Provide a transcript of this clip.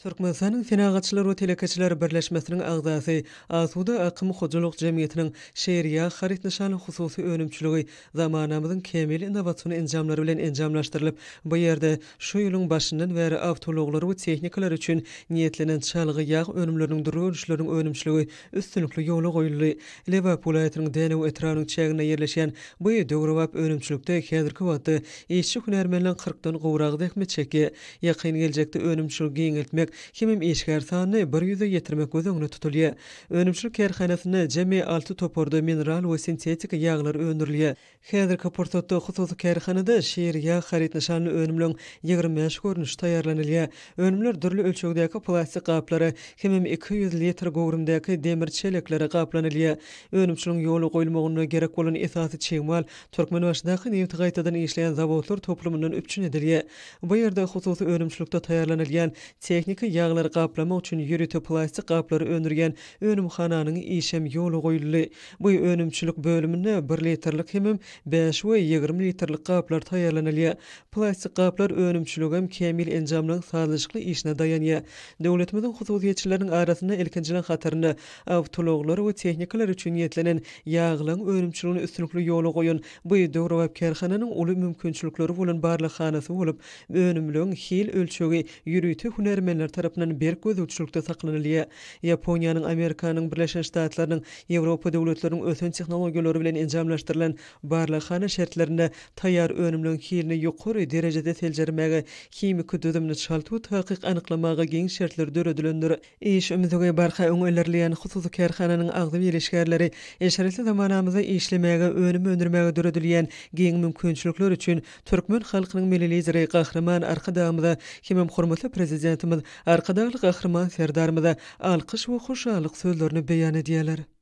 Türkmenistanyň Senagatçylar we telekeçiler birleşmesiniň agzasy, Asuda akym hojalyk jemgyýetiniň Şir ýag haryt nyşanly hususy önümçiligi zamanamyzyň kämil innowasion enjamlary bilen enjamlaşdyrylyp, bu ýerde şu ýylyň başyndan bäri awtoulaglar we tehnikalar üçin niýetlenen çalgy ýag önümleriniň dürli görnüşleriniň önümçiligi üstünlikli ýola goýuldy. Lebap welaýatynyň Dänew etrabynyň çäginde ýerleşýän bu döwrebap önümçilikde häzirki wagtda işçi-hünärmenleň kyrkdan gowragy zähmet çekýär. Ýakyn geljekde önümçiligi giňeltmek hemem işgär sanyny bir ýüze ýetirmek göz öňünde tutulýar. Önümçilik kärhanasynda jemi alty toparda mineral we sintetik ýaglar öndürilýär. Häzirki pursatda hususy kärhanada şir ýag haryt nyşanly önümleň 25 görnüşi taýýarlanylýar. Önümler dürli ölçegdäki plastik gaplara hemem 200 litr göwrümdäki demir çeleklere gaplanylýar. Önümçiligiň ýola goýulmagynda gerek bolan esasy çig mal Türkmenbaşydaky nebti gaýtadan işleýän zawodlar toplumyndan üpjün edilýär. Bu ýerde hususy önümçilikde taýýarlanylýan tehniki ýaglary gaplamak üçin ýörite plastik gaplary öndürýän önümhananyň işem ýola goýuldy. Bu önümçilik bölüminde bir litrlik hemem bäş we 20 litrlik gaplar taýýarlanylýar. Plastik gaplar önümçiligem kämil enjamlaryň sazlaşykly işine daýanýar. Döwletimiziň hususyýetçileriniň arasynda ilkinjileriň hatarynda awtoulaglar we tehnikalar üçin niýetlenen ýaglaryň önümçiligini üstünlikli ýola goýan Bu döwrebap kärhananyň uly mümkinçilikleri bolan barlaghanasy bolup, önümleň hil ölçegi ýörite hünärmenler tarapyndan berk gözegçilikde saklanylýar. Ýaponiýanyň, Amerikanyň Birleşen Ştatlarynyň, Ýewropa döwletleriniň ösen tehnologiýalary bilen enjamlaşdyrylan barlaghana şertlerinde taýýar önümleň hilini ýokary derejede seljermäge, himiki düzümini çalt we takyk anyklamaga giň şertler döredilendir. Iş ümzügi barha öňe ilerleýän hususy kärhananyň agzybir işgärleri eşretli zamanamyzda işlemäge, önüm öndürmäge döredilýän giň mümkinçilikler üçin türkmen halkynyň Milli Lideri Gahryman Arkadagymyza hemem hormatly Prezidentimiz Arkadagly Gahryman Serdarymyza alkyş we hoşallyk sözlerini beýan edýärler.